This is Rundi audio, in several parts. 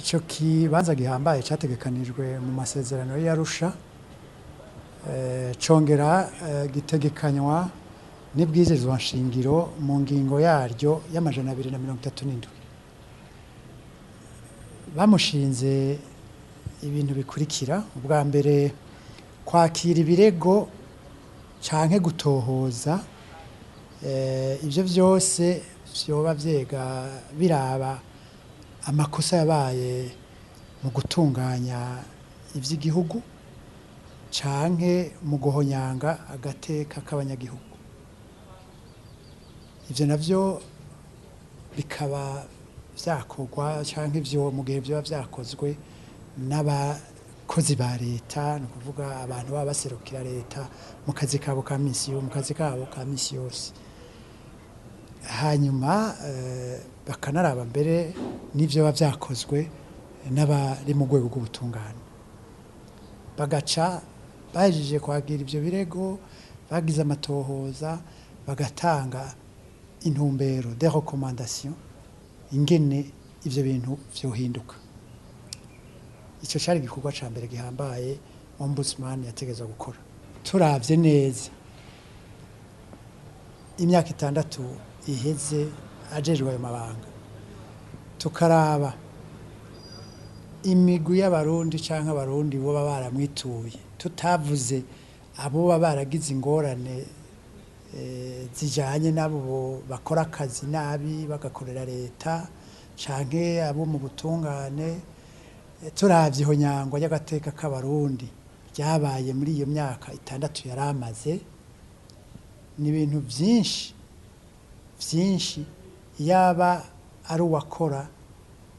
Ico kibanza gihambaye cyategekanijwe mu masezerano y'Arusha, congera gitegekanywa n'ibwirizwa nshingiro mu ngingo yaryo y'237. Bamushinze ibintu bikurikira: ubwa mbere, kwakira ibirego canke gutohoza ivyo vyose vyoba vyega biraba amakosa yabaye mu gutunganya ivy'igihugu canke mu guhonyanga agateka k'abanyagihugu. Ivyo navyo bikaba vyakorwa canke ivyo mu gihe vyoba vyakozwe n'abakozi ba leta, ni ukuvuga abantu baba baserukira leta mu kazi kabo ka misi mu kazi kabo ka misi yose. Hanyuma bakanaraba mbere n'ivyo biba vyakozwe n'abari mu rwego rw'ubutungane. Bagaca bahejeje kwagira ivyo birego, bagize amatohoza, bagatanga intumbero, des recommandations, ingene ivyo bintu vyohinduka. Ico cari igikorwa ca mbere gihambaye ombudsman yategerezwa gukora. Turavye neza imyaka 6 iheze ajejwe ayo mabanga, tukaraba imigwi y'Abarundi canke Abarundi boba baramwituye, tutavuze abo baragize ingorane zijanye n'abo bakora akazi nabi bagakorera leta canke abo mu butungane, turavye ihonyangwa ry'agateka k'Abarundi ryabaye muri iyo myaka 6 yaramaze, ni ibintu vyinshi vyinshi. Yaba ari uwakora,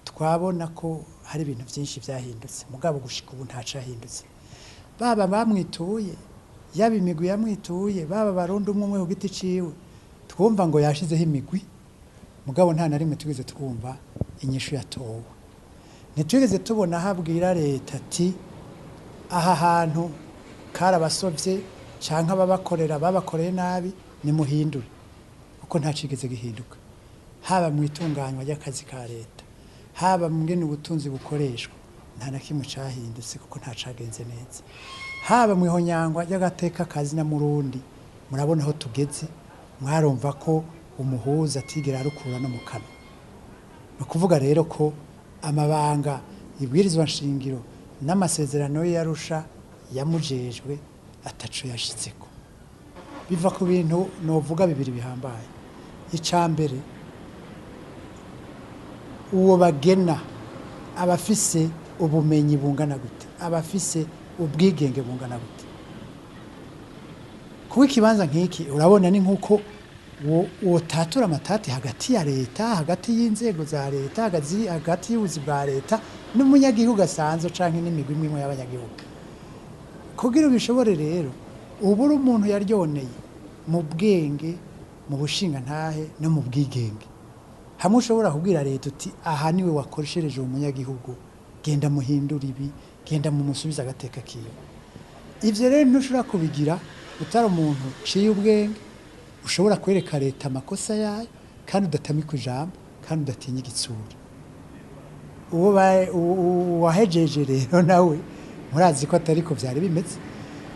twabona ko hari ibintu vyinshi vyahindutse, mugabo gushika ubu ntacahindutse. Baba bamwituye, yaba imigwi yamwituye, baba Barundi umwe umwe ku giti ciwe, twumva ngo yashizeho imigwi, mugabo nta na rimwe tugeze twumva inyishu yatowe. Ntitwigeze tubona aho abwira leta ati aha hantu karabasovye canke ababakorera babakoreye nabi, nimuhindure, kuko ntacigeze gihinduka, haba mu itunganywa ry'akazi ka leta, haba mu ngene ubutunzi bukoreshwa, nta na kimwe cahindutse kuko ntacagenze neza. Haba mu ihonyangwa ry'agateka kazi na Murundi, murabona aho tugeze, mwarumva ko umuhuza atigera arukura no mu kanwa. Ni ukuvuga rero ko amabanga ibwirizwa nshingiro n'amasezerano y'Arusha yamujejwe ataco yashitseko. Biva ku bintu novuga bibiri bihambaye. Ica mbere, uwo bagena abafise ubumenyi bungana gute, abafise ubwigenge bungana gute. Kuba ikibanza nk'iki, urabona ni nk'uko wotatura amatati hagati ya leta, hagati y'inzego za leta, hagati y'ubuzi bwa leta n'umunyagihugu asanzwe canke n'imigwi imwe imwe y'abanyagihugu. Kugira ubishobore rero, ubura umuntu yaryoneye mu bwenge, mu bushingantahe no mu bwigenge, hamwe ushobora kubwira leta uti aha niwe wakoreshereje umunyagihugu, genda muhindura ibi, genda mumusubize agateka kiwe. Ivyo rero ntushobora kubigira utari umuntu uciye ubwenge, ushobora kwereka leta amakosa yayo kandi udatamika ijambo kandi udatinya igitsura. Uwo wahejeje rero nawe murazi ko atariko vyari bimeze.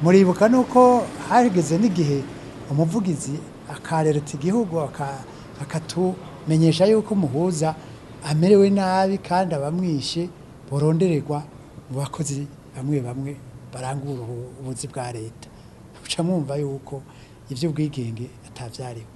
Muribuka nuko hageze n'igihe umuvugizi akarereta igihugu akatumenyesha yuko umuhuza amerewe nabi kandi abamwishe borondererwa mu bakozi bamwe bamwe barangura ubuzi bwa leta. Uca mwumva yuko ivy'ubwigenge atavyariho.